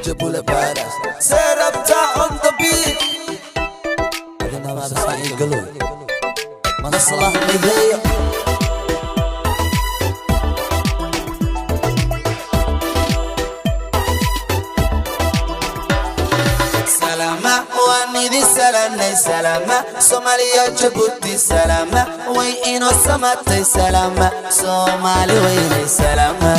Jabula badass. Serabta on the beat. Adina maasaan maslax mideeyo. Salama waan idin salaanay salama Soomaaliya Jabuuti salama way inoo samatay salama Soomaali weynay salama.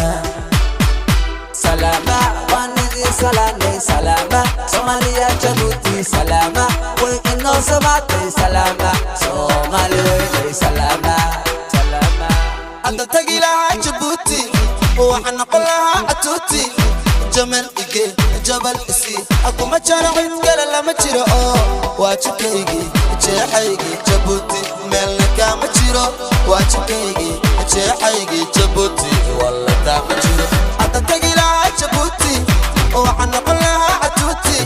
Salama waan idin salaanay salama Soomaaliya Jabuuti salama way inoo samatay salama Soomaali weynay salama salama. Hadda tagi lahaa Jabuuti waxaan noqon lahaa catuuti jamal ige jabal isi akuma jaro cid kale lama jiro oo waa jidkaygii jeexaygii Jabuuti meelna kama jiro waa jidkaygii jeexaygii Jabuuti walla kama jiro. Hadda tagi lahaa Jabuuti waxaan noqon lahaa catuuti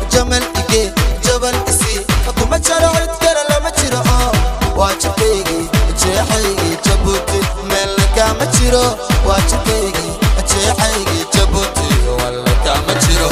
jamal ige jabal isi akuma jaro cid kale lama jiro oo waa jidkaygii jeexaygii Jabuuti meelna kama jiro waa jidkaygii jeexaygii Jabuuti walla kama jiro.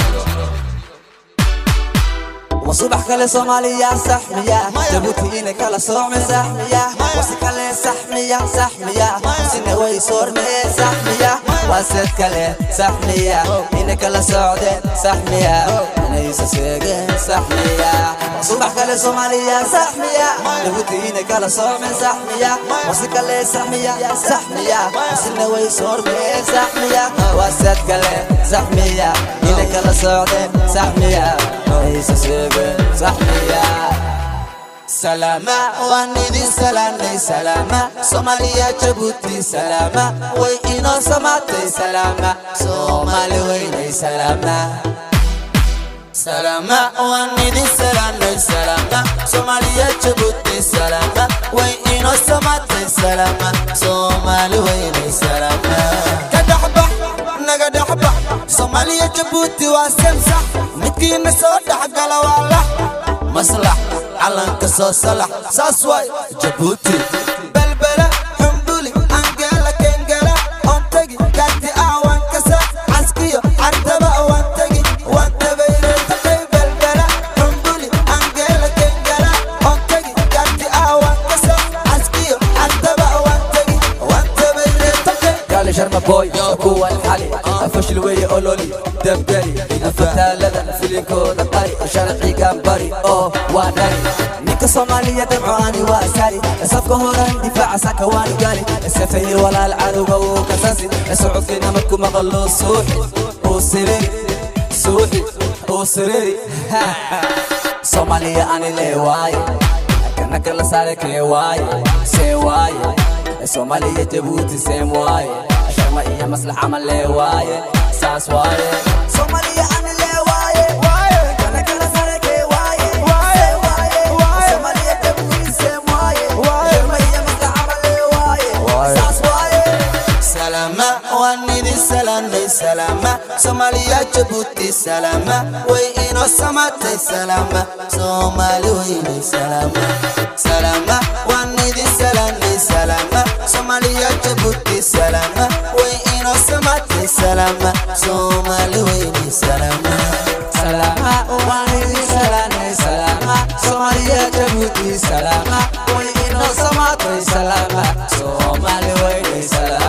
وصبح كله صوماليا سحمية جبوتي إنك كلا صوم سحمية وسكله سحمية سحمية سنة ويصور سحمية وسد كله سحمية إنك كلا سعودة سحمية ليس سجن سحمية. وصبح كله صوماليا سحمية جبوتي إنك كلا صوم سحمية وسكله سحمية سحمية سنة ويصور سحمية وسد كله سحمية إنك كلا سعودة سحمية ليس سجن سحمية. Salama waan idin salaanay salama Soomaaliya Jabuuti salama way inoo samaatay salama Soomaali weynay salama. Salama waan idin salaanay salama Soomaaliya Jabuuti salama way inoo samaatay salama Soomaali weynay salama. Ka dhaxbax naga dhaxbax Soomaaliya Jabuuti waa samsax midkiina soo dhexgala waa lax maslax calanka soo salax saas waay Jabuuti. Balbala xumbuli angeela kengela oon tegi gaarti ah waan kasa caskiyo cartaba waan tegi waan tabayreetatay. Balbala xumbuli angeela kengela oon tegi gaarti ah waan kasa caskiyo cartaba waan tegi waan tabayreetatay. قال شرما بوي هو الحالي افشل وي اولولي دبدلي افتالدا فيلينكو دقاري شرعي قنبري او واناري نينك صومالية دمعاني واسالي صفقه هوران دفاع ساكواني قالي السفيه ولا العدو وكساسي سعودينا مكو مغلو سوحي وسريري سوحي وسريري صومالية أنا لي واي كنا كلا سارك واي سي واي صومالية جبوتي سيم واي شرما إيا مصلحة مالي واي ساس واي صومالية أنا لي واي كنا كلا سارك واي سي واي صومالية جبوتي سيم واي شرما إيا مصلحة مالي واي ساس واي. Salama waan idin salaanay salama Soomaaliya Jabuuti salama way inoo samaatay salama Soomaali weynay salama. Salama waan idin salaanay salama Soomaaliya Jabuuti salama way inoo samaatay salama Soomaali weynay salama. Salama waan idin salaanay salama Soomaaliya Jabuuti salama way inoo samaatay salama Soomaali weynay salama.